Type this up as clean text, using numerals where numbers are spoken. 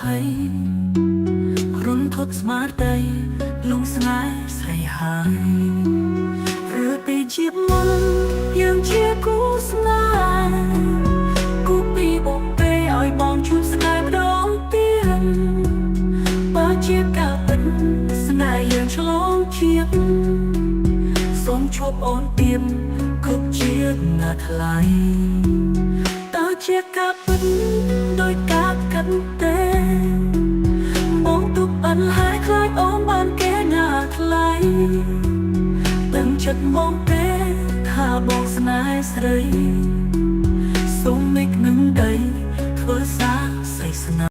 ភ័យរុនធត់ស្មារតីលងស្នេហ៍ស្រីហើយឬពីជាមុនយើងជាគូស្នេហ៍គូពីបងពេលឲ្យបងជួបស្នេហ៍ម្ដងទៀតបើជាការពិតស្នេហ៍យើងឆ្លងជាតិសូមជួបអូនទៀតគ្រប់ជាតិណាថ្លៃ តើជាការពិតដោយការគិតទេបងទុកអិនហើយខ្លាចអូនបានគេណាថ្លៃដឹងចិត្តបងទេថាបងស្នេហ៍ស្រី។